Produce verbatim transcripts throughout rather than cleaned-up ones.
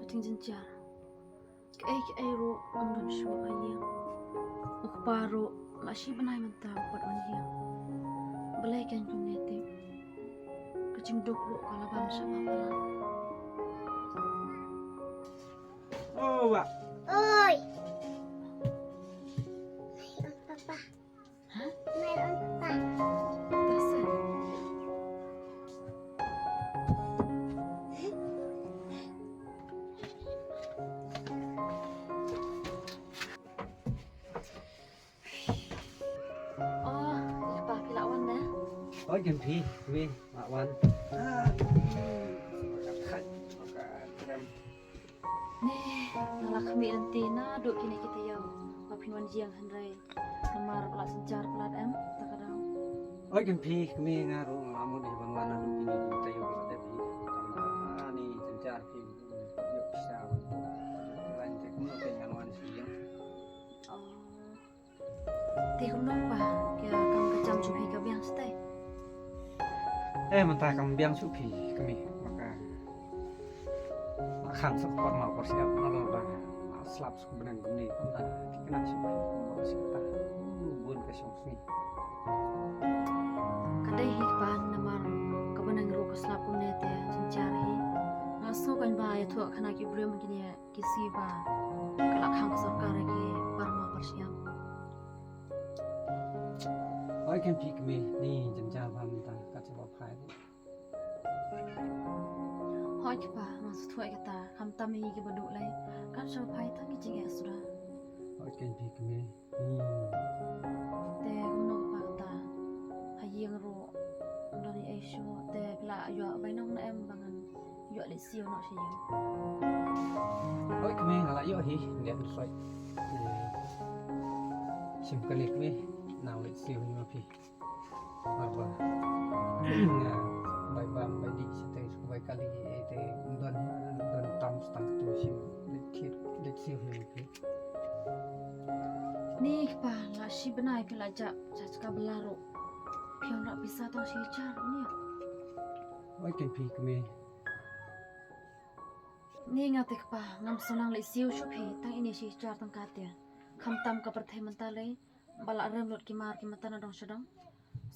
Jingjynjar. Kaei kaei ruh kam don shuh ha ïing. U kpa ruh la shi bnai mynta u pat wan ïing. Balei kan kumne te? Ka jingduk ruh ka la ban sha ba palat. Oh, wa. Oi. Papa. Hah? Meron pa. Pasa. Oh, ïa pa phi la wan na. Oi, kan phi, wi, la wan. Ah, hmm. Ne, nga la khmih lynti naduh kine ki taïew ba phin wan ïeng hynrei namar ba la synshar palat em, ta ka daw. Oi, kan phi, kmie, nga ruh nga la mut ban wan naduh kine ki taïew ba la dep hi. Tang ba ani synshar phi ïoh pisa ban tu. Lan te kumno phi ngan wan sha ïing. Oh. Te kumno pa, ka kam ka jam jong phi ka biang shatai? Eh, mynta kam biang shuh phi, kmie, ma ka. Ma khang suk por ma por siap, nalor ba. Ma slap suk benang kumne, mynta. Te kena shuh phi, por siap ta. Bun ka shong sngi. Ka dei hi kpa namar ka benang ruh ka slap kumne te synshar hi. Nga sngew kan ba ïathuh khana ki briew ma kine ki sngi ba ka la khang ka sorkar ki par ma par siap. Oi, kan phi kmie, ni jynjar bha mynta, kat sha ba phai. Hoi kpa, nga sngewthuh ïa kata, khamtam ïa ki ba duh lei, kat sha ba phai tang ki jingeh suda. Oi, kan phi kmie. Hmm. Te kumno kpa kata, ha ïing ruh ym don ei ei shuh, te phi la ïoh bainong ne em ba ngan ïoh leit siew noh sha ïing. Oi kmie, nga la ïoh hi, ngan soi. Te shim kane kmie, nang leit siew hi ma phi. Arba. Nga bai bam bai dih shatei suk bai kali, eh, te don, don tam stang tu shim. Leit thied, leit siew hi ma phi. Ni kpa, la shi bnai phi la jah sha ka bylla ruh. Phi wanrah pisa tang shi hajar ni. Oi, kan phi kmie. Ni nga te kpa, ngam sngewlang leit siew shuh phi, tang ine shi hajar tyngka te. Khamtam ka pyrthei mynta lei, ba la rem lut ki mar ki mynta na dong sha dong.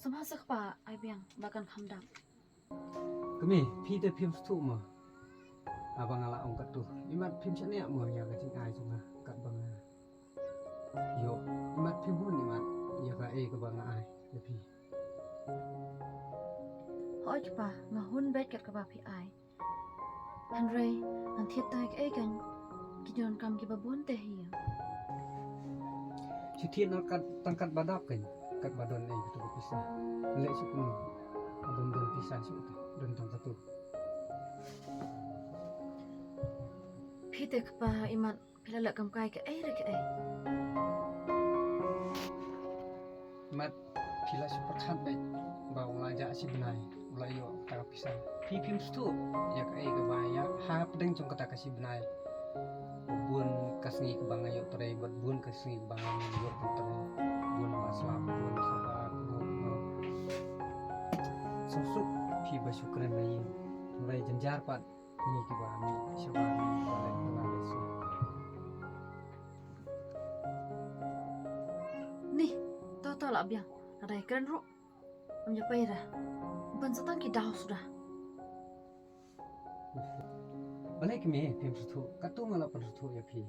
Sngewbha sa kpa, ai biang ba kan kham dap. Kmie, phi te phim sngewthuh mo? Haba nga la ong katto, imat phim shaniah mo ïa ka jingai jong nga katba nga ïoh? Imat phim hun imat ïa kaei kaba nga ai ïa phi? Hooid kpa, nga hun beit kat kaba phi ai. Hynrei ngan thied tang ïa kaei kan ki jingdonkam kiba bun te hi ïa. Shu thied noh kat tang katba dap kan, katba don ei katu ka pisa. Leh shu kumno, bym don pisa shu te, don tang katu. Phi te kpa, imat phi la leh kam kai kaei re kaei. Mat, phi la shu pyrkhat beit ba u la jah shi bnai u la ïoh kata ka pisa. Phi phim sngewthuh ïa kaei kaba ïa hapdeng jong kata ka shi bnai. Bun ka sngi kaba nga ïoh trei bad bun ka sngi kaba nga ïoh trei. Bun ba slap, bun saba, bun, bun. Suk suk phi ba shu kren ïa ngi. Hynrei jynjar pat. Ni kiba mih sha ba mih ba leh ba la leh shuh. Ni, to to la biang. Lada ïa kren ruh. Ym ïa pei da. Ban sa tang ki daw suda. Balei kmie phim sngewthuh? Katu nga la pynsngewthuh ïa phi.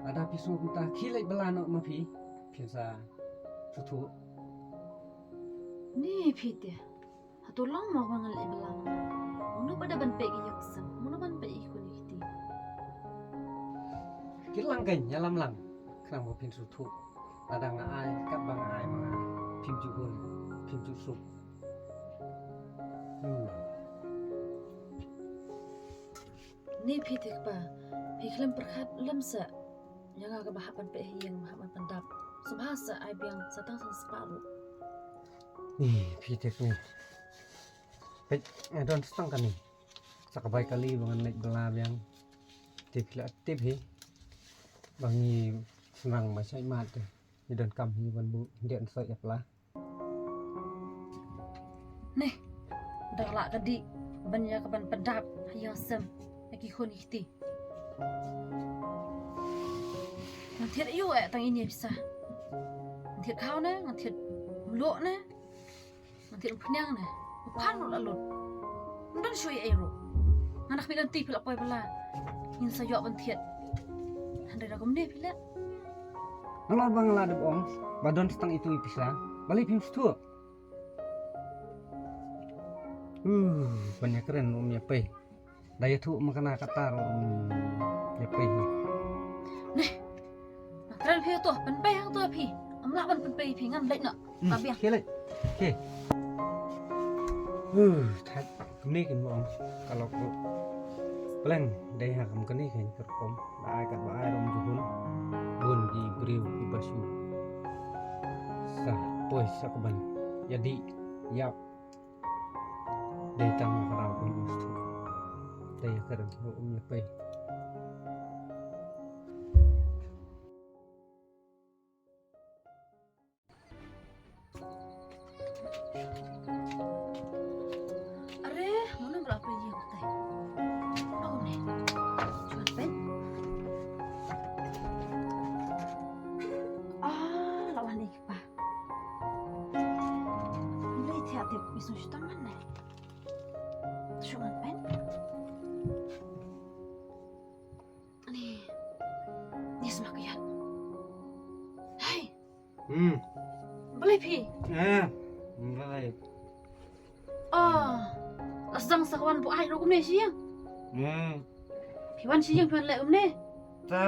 Lada phi sngewthuh mynta khie leit bylla noh ma phi. Phin sa sngewthuh. Ni phi te. Hato long mo ba ngan leit bylla ma nga? Mano ba da ban peit ki ïing ki sem? Mano ban peit ki khun ki kti? Ki lang kein, ïalam lang. Khnang ba phin sngewthuh. Lada nga ai katba nga ai ma nga, phim ju hun, phim ju suk. Hmm. Ni phi te kpa, phi khlem pyrkhat lem sa ïa nga kaba hap ban peit ha ïing, ba hap ban pyndap. Sngewbha sa ai biang sa tang san spah ruh. Ni phi te kmie. Peit, nga don sa tang kane. Sa ka bai kali ba ngan leit bylla biang. Te phi la tip hi ba ngi shynrang ba shait mad te. Ngi donkam hi ban buh, ngi dei ban soi ïa pla. Neh, da la ka dih ban ïa ka ban pyndap ha ïing ha sem. Ïa Ki khun ki kti. Ngan thied ïa u eh tang ine pisa. Ngan thied khaw ne, ngan thied mluh ne, ngan thied phniang ne. U phan ruh la lut. Ym don shuh ei ruh. Ngan dak phi lynti phi la poi bylla. Ngin sa ïoh ban thied. Hynrei da kumne phi leh. Nalor ba nga la dep ong ba don tang itu i pisa. Balei phim sngewthuh? Uh, ban ïakren um ïa pei. Da ïathuh ma kane kata ruh, mm, ïa pei hi. Neh. Nga kren phi to, pynpei hangto phi. Ym lah ban pynpei phi ngan leit noh. Hmm, ka biang. Khie leit. Khie. Huh, thait. Kumne kin ong ka lok ruh. Pleng dei ha kam kane kan kerkom. Ba ai kat ba ai rom juhun. Bun ki briew ki basu. Sa poi sa ka ban. Ïa di. Ïap. Dei tang ka raw ka must. Dei ka rem ho um ïa pei. Are, mano ba la pynïeng te? Oh, ne. Chuan pen. Ah, la wan ïa ki pa. Mlei thiah tip i song shu tang man ne. Shu ngan pen. Ni. Ni sma ka ïat. Hai. Hmm. Balei phi? Eh. Balei? Oh. La sdang sa ka wan buaid ruh kumne shi ïing. Hmm. Phi wan shi ïing phi wan leh kumne. Ta,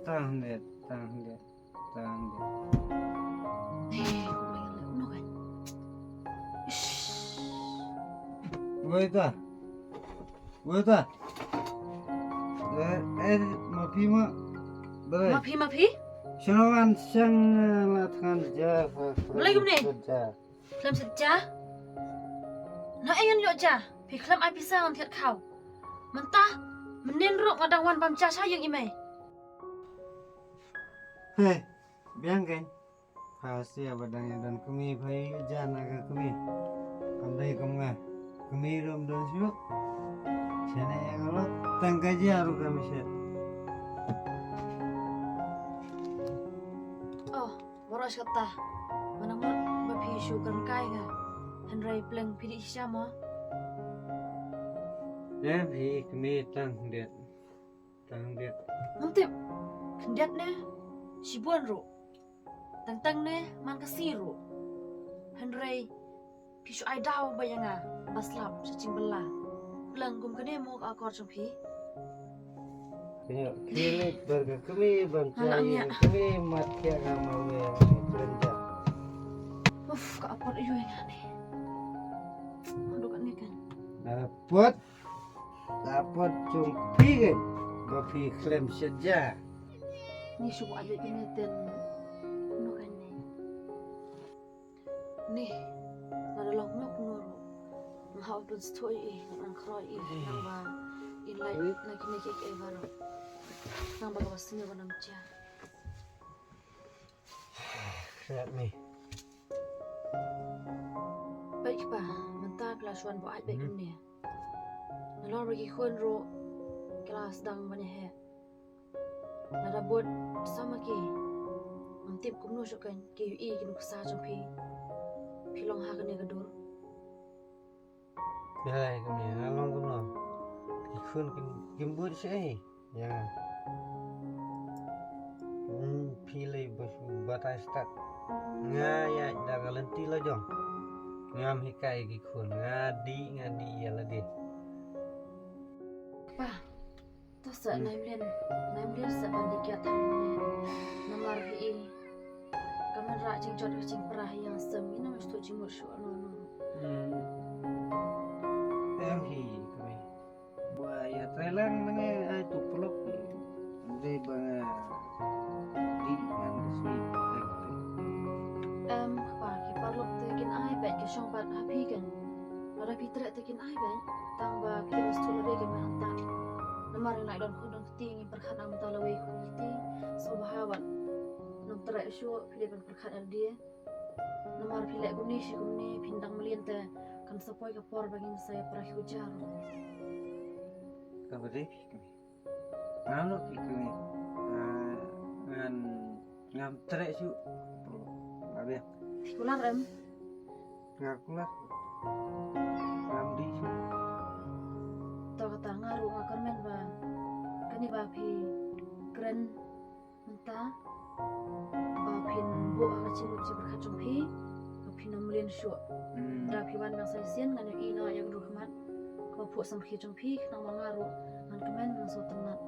ta hyndet, ta hyndet. Tang. Eh, kumba ïa leh uno kan. Ish. Wei ta. Wei ta. Eh, eh, ma phi ma. Balei? Ma phi, ma phi? Shano ngan shang, eh, la thngan ja, fa, fa, Balei kumne? Fa ja. Khlem set ja. Noh ei ngan ïoh ja. Phi khlem ai pisa ngan thied khaw. Mynta, mynnin ruh nga dang wan bam ja sha ïing i mei. He, biang kein. Pha sia ba dang ïa don kmie pha ïa jan na ka kmie. Kam dei kum nga. Kmie ruh ym don shuh. Shane ïa nga lot tang ka jia ruh kam shet. Oh, baroh shi katta. Nga nang mut ba phi shu kren kai nga. Hynrei pleng phi dih shisha mo. Ïa phi kmie tang khyndiat. Tang khyndiat. Ngam tip. Khyndiat ne shibun ruh. Tang tang ne man ka si ruh. Hynrei phi shu ai daw ba ïa nga ba slap sha jingbylla. Pleng kum kane mo ka akor jong phi. Kynnoh khie leit bad ka kmie ban jia ïa ka kmie mat khia ka ma me kren ja. Uf, ka apot ïa nga ne. Haduh kane kan. Apot. Apot jong phi kan ba phi khlem shet ja. Ni shu buaid beit kane ten. Kumno kan ne. Ni, lada long kumno kumno ruh. Nga hap ban sngewthuh ïa i, ngan khroi ïa i, nangba in lait na kine kiei kiei baroh. Nangba kaba sniew ba nam jia. Khriat me. Peit kpa, mynta phi la shu wan buaid beit kumne. Nalor ba ki khun ruh ki la sdang ban ïaheh. Lada bud sa ma ki, ngam tip kumno shuh kan ki ïohi ki nuksa jong phi. Phi long ha kane ka dur. Balei kumne, nga long kumno? Ki khun kim, kim bud shaei ïa nga. Hmm, phi lei ba shu batai stad. Nga ïaid da ka lynti la jong. Ngam hikai ki khun, nga dih, nga dih ïa lade. Kpa. To sa nai mlien, nai mlien sa ban dih kiad than ne. Namar hi i. Ka man rah jingjot ka jingpra hi ïa nga sem, i nam shu jingmut shuh no no. Hmm. Em hi kmie. Ba ïa trei lang nang ai tu paralok. Dei ba nga dih ngan ka sui. Em kpa ki paralok te kin ai bad ki shong bad ha phi kan. Lada phi treh te kin ai bad tang ba phi must to lade kin man tang. Namar ngi la don khun don kti ngi pyrkhat na mynta lawei khun kti. Sngewbha wat nym treh shuh phi dei ban pyrkhat ïa lade. Namar phi leh kumne shi kumne phin dang mlien te kan sa poi ka por ba ngin sa ïa pra shuh jar. Ka ba dei phi kmie. Ngam noh phi kmie. Ah, ngan ngam treh shuh. Nga biang. Phi kular em? Nga kular. Ngam dih shuh. To kata nga ruh nga kyrmen ba kane ba phi kren mynta ba phin buh ha ka jingmut jingpyrkhat jong phi ba phin ym mlien shuh. Hmm. Da phi wan biang sa shisien ngan ïohi noh ïa ka dur khmat kaba phuh samrkhie jong phi khnang ba nga ruh ngan kmen ngan sngewtynnat.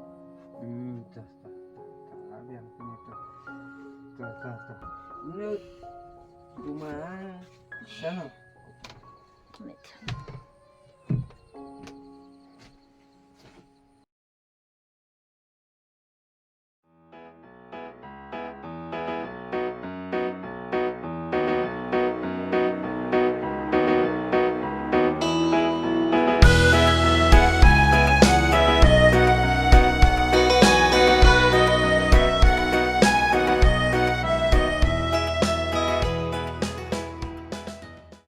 Hmm, ta ta ta ta. Nga biang kmie ta. Ta ta ta. Lut. Kuma. Sana. Met.